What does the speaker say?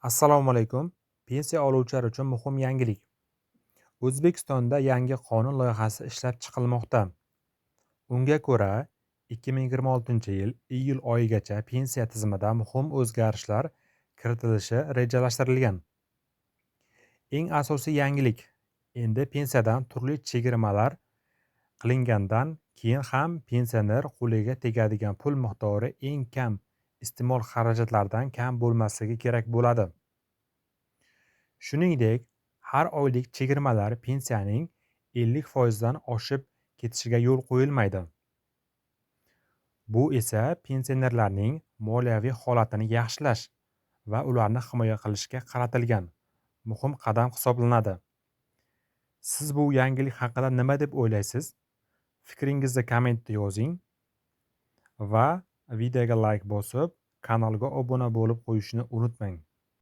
Assalomu alaykum. Pensiya oluvchilar uchun muhim yangilik. O'zbekistonda yangi qonun loyihasi ishlab chiqilmoqda. Unga ko'ra, 2026-yil iyul oyigacha pensiya tizimida muhim o'zgarishlar kiritilishi rejalashtirilgan. Eng asosiy yangilik: endi pensiyadan turli chegirmalar qilingandan keyin ham pensioner qo'liga tegadigan pul miqdori eng kam iste'mol xarajatlaridan kam bo'lmasligi kerak bo'ladi. Shuningdek, har oylik chegirmalar pensiyaning 50% dan oshib ketishiga yo'l qo'yilmaydi. Bu esa pensionerlarning moliyaviy holatini yaxshilash va ularni himoya qilishga qaratilgan muhim qadam hisoblanadi. Siz bu yangilik haqida nima deb o'ylaysiz? Fikringizni kommentda yozing va videoga layk bosib, kanalga obuna bo'lib qo'yishni unutmang.